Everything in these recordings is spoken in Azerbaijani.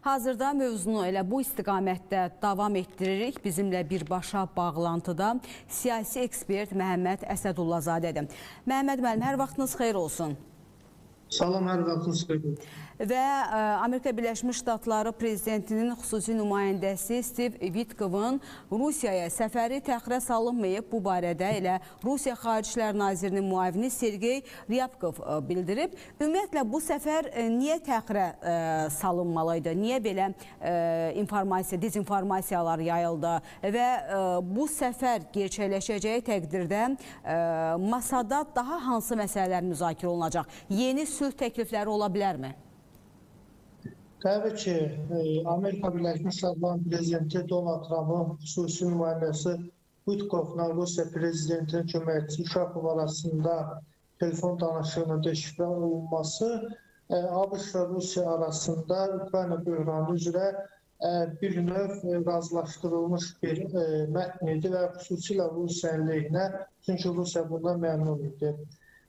Hazırda mövzunu elə bu istiqamətdə davam etdiririk. Bizimlə birbaşa bağlantıda siyasi ekspert Məhəmməd Əsədullazadədir. Məhəmməd müəllim, hər vaxtınız xeyir olsun. Salam, hər vaxtınız xeyir olsun. Və Amerika Birləşmiş Ştatları prezidentinin xüsusi nümayəndəsi Steve Witkoff'un Rusiyaya səfəri təxirə salınmayıb. Bu barədə elə Rusiya Xarici İşlər Nazirinin müavini Sergey Ryabkov bildirib. Ümumiyyətlə, bu səfər niyə təxirə salınmalıydı? Niyə belə informasiya, dezinformasiyalar yayıldı? Və bu səfər gerçəkləşəcəyi təqdirdə masada daha hansı məsələlər müzakirə olunacaq? Yeni sülh təklifləri ola bilərmi? Təbii ki, Amerika Birləşmiş Ştatlarının prezidenti Donald Trumpın xüsusi nümayəndəsi Witkoffla Rusiya prezidentinin köməkçisi Uşakov arasında telefon danışığının deşifrə olunması ABŞ və Rusiya arasında Ukrayna böhranı üzrə bir növ razılaşdırılmış bir mətn idi və xüsusilə Rusiyanın lehinə, çünki Rusiya bundan məmnun idi.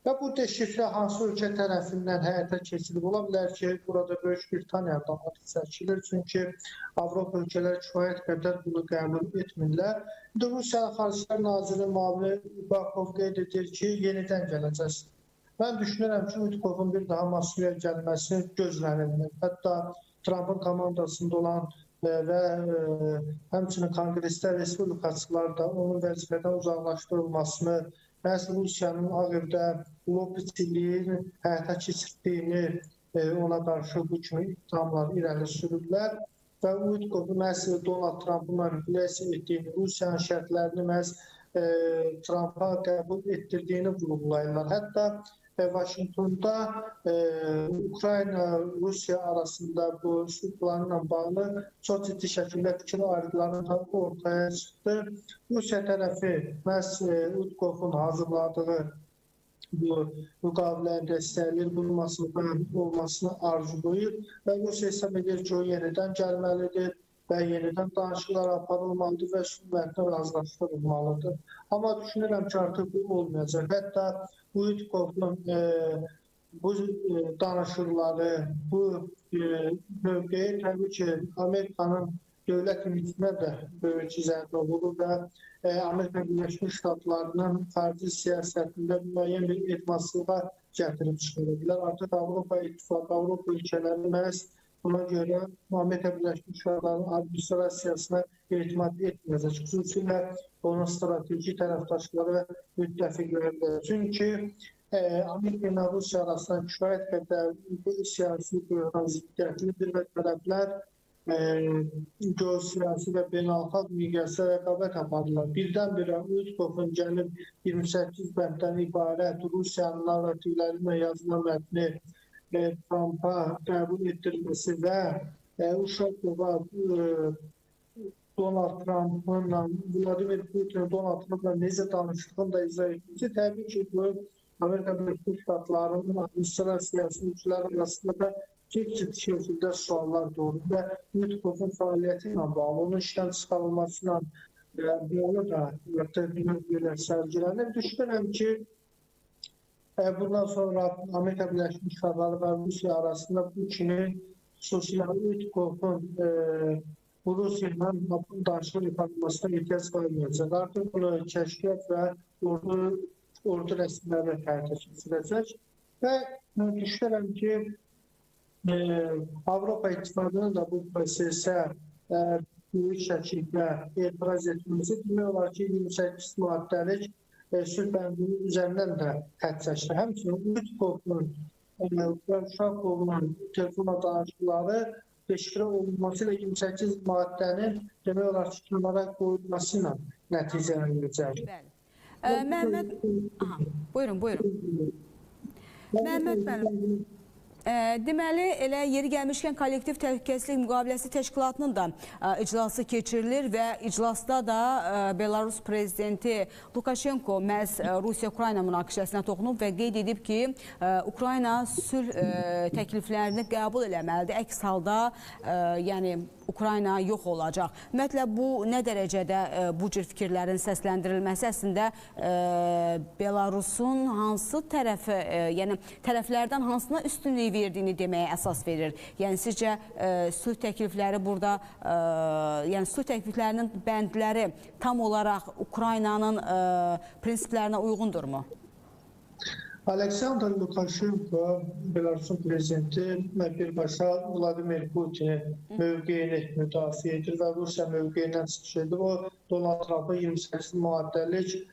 Və bu deşifrə hansı ölkə tərəfindən həyata keçirilib? Ola bilər ki, burada Böyük Britaniyadan adı çəkilir, çünki Avropa ölkələri kifayət qədər bunu qəbul etmirlər. İndi Rusiya Xarici İşlər Nazirinin müavini Uşakov qeyd edir ki, yenidən gələcək. Mən düşünürəm ki, Witkoffun bir daha Moskvaya gəlməsi gözlənilmir. Hətta Trumpın komandasında olan və həmçinin konqresdə respublikaçılar da onun vəzifədən uzaqlaşdırılmasını, məhz Rusiyanın Ağ Evdə lobbiçiliyi həyata keçirdiyini ona qarşı bu kimi ittihamlar irəli sürürlər və Witkoffun məhz Donald Trumpın manipulyasiya etdiyini, Rusiyanın şərtlərini məhz Trumpa qəbul etdirdiyini vurğulayırlar. Hətta Vaşinqtonda Ukrayna-Rusiya arasında bu sülh planı ilə bağlı çox ciddi şəkildə fikir ayrılıqları ortaya çıxdı. Rusiya tərəfi məhz Witkoffun hazırladığı bu müqaviləni dəstəkləyir, bunun masada olmasını arzulayır və Rusiya hesab edir ki, o yenidən gəlməlidir və yenidən danışıqlar aparılmalıdır və sülh mətni razılaşdırılmalıdır. Amma düşünürəm ki, artıq bu olmayacaq. Hətta Witkoffun bu danışıqları, bu mövqeyi təbii ki, Amerikanın dövlət imicinə də böyük zərbə vurur və Amerika Birləşmiş Ştatlarının xarici siyasətində müəyyən bir etimadsızlığa gətirib çıxara bilər. Artıq Avropa İttifaqı, Avropa ölkələri məhz buna görə Amerika Birləşmiş Ştatlarının administrasiyasına etimad etməyəcək. Xüsusilə onun strateji tərəfdaşları və müttəfiqləri də. Çünki Amerika ilə Rusiya arasında kifayət qədər bu siyasi böhran ziddiyyətlidir və tərəflər geosiyasi və beynəlxalq miqyasda rəqabət aparırlar. Birdən-birə Witkoffun gəlib 28 bənddən ibarət Rusiyanın narrativləri ilə yazılan mətni Trumpa qəbul etdirməsi və Uşakova Donald Trump'la, Vladimir Putin, Donald Trump'la necə danışdığını da izah etməsi, təbii ki, bu Amerika Birləşmiş Ştatlarının administrasiyası ölkələr arasında da ciddi şəkildə suallar doğurur və Witkoffun fəaliyyəti ilə bağlı, onun işdən çıxarılması ilə bağlı da mövqelər sərgilənir. Düşünürəm ki, bundan sonra Amerika Birləşmiş Ştatları və Rusiya arasında bu kimi xüsusilə Witkoffun Rusiya ilə danışıq aparılmasına ehtiyac qalmayacaq. Artıq bunu kəşfiyyat və ordu rəsmiləri həyata keçirəcək və düşünürəm ki, Avropa İttifaqının da bu prosesə böyük şəkildə etiraz etməsi demək olar ki, 28 maddəlik sülh bəndinin üzərindən də xətt çəkdi. Həmçinin Witkoffun və Uşakovun telefonla danışıqları deşifrə olunması ilə 28 maddənin demək olar ki, kənara qoyulması ilə nəticələnəcək. Bəli. Məhəmməd, aha, buyurun, buyurun. Məhəmməd müəllim. Deməli, elə yeri gəlmişkən Kollektiv Təhlükəsizlik Müqaviləsi Təşkilatının da iclası keçirilir və iclasda da Belarus prezidenti Lukaşenko məhz Rusiya-Ukrayna münaqişəsinə toxunub və qeyd edib ki, Ukrayna sülh təkliflərini qəbul eləməlidir. Əks halda, yəni Ukrayna yox olacaq. Ümumiyyətlə, bu nə dərəcədə bu cür fikirlərin səsləndirilməsi əslində Belarusun hansı tərəfi, yəni tərəflərdən hansına üstünlük verdiyini deməyə əsas verir. Yəni sizcə sülh təklifləri burada, yəni sülh təkliflərinin bəndləri tam olaraq Ukraynanın prinsiplərinə uyğundurmu? Aleksandr Lukaşenko, Belarusun prezidenti, birbaşa Vladimir Putinin mövqeyini müdafiə edir və Rusiya mövqeyindən çıxış edir. O, Donald Trumpın 28 maddəlik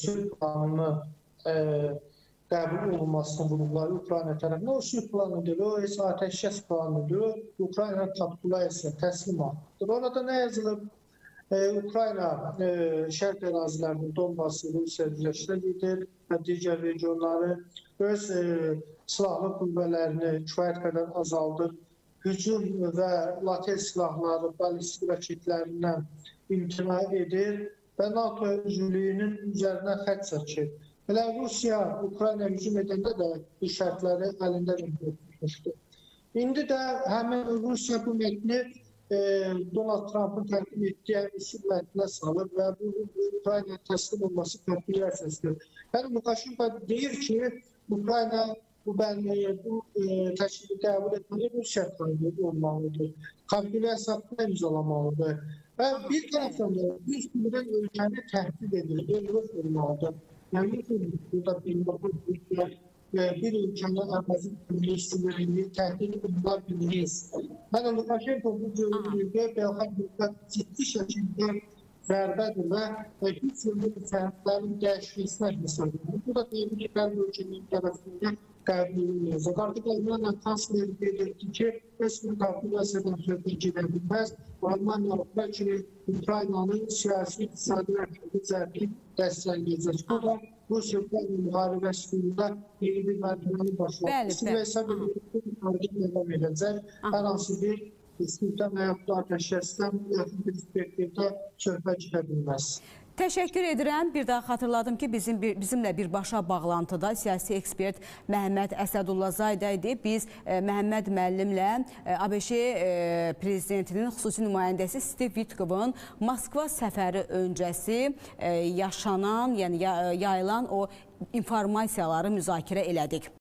sülh planını qəbul olunmasını vurğulayır Ukrayna tərəfindən. O sülh planı deyil, o heç atəşkəs planıdır, o Ukrayna kapitulyasiyası, təslimatıdır. Orada nə yazılıb? Ukrayna şərq ərazilərinin Donbası Rusiya üzrəşdə gedir və digər regionları öz silahlı qüvvələrini kifayət qədər azaldır. Hücum və latel silahları, ballistik raketlərindən imtina edir və NATO üzvlüyünün üzərinə xətt çəkir. Elə Rusiya Ukrayna hücum edəndə də bu şərtləri əlində tutmuşdu. İndi də həmin Rusiya bu mətni Donald Trumpın təqdim etdiyi sülh mətninə salıb və bu Ukraynaya təslim olması kapitulyasiyasıdır. Yəni Lukaşenko deyir ki, Ukrayna bu təklifi qəbul etməli, Rusiya olmalıdır. Kapitulyasiya haqqında imzalamalıdır. Və bir tərəfdən də bir suveren ölkəni təhdid edir, elrus olmalıdır. Yəni burada bir ölkənin ərazi bütövlüyü, suverenliyi təhdid oluna bilməz. Yəni Lukaşenko bu görüntüdə beynəlxalq ciddi şəkildə zərbədir və heç bir sərhədlərin dəyişilməsinə hesab edilir. Bu da təbii ki, qərb ölkənin tərəfindən qəbul olunmayacaq. Artıq Almaniya kansleri qeyd etdi ki, heç bir kapitulyasiyadan söhbət gedə bilməz. Almaniya bəlkə Ukraynanın siyasi, iqtisadi və hərbi cəhətdən dəstəkləyəcək. Bu da Rusiya-Ukrayna müharibəsi uğrunda yeni bir mərhələni başlatdı. Və hesab edilir ki, müharibə davam edəcək. Hər hansı bir sülhdən və yaxud da atəşkəsdən yaxın perspektivdə söhbət gedə bilməz. Təşəkkür edirəm. Bir daha xatırladım ki, bizimlə birbaşa bağlantıda siyasi ekspert Məhəmməd Əsədullazadə idi. Biz Məhəmməd müəllimlə ABŞ prezidentinin xüsusi nümayəndəsi Steve Witkoffun Moskva səfəri öncəsi yaşanan, yəni yayılan o informasiyaları müzakirə elədik.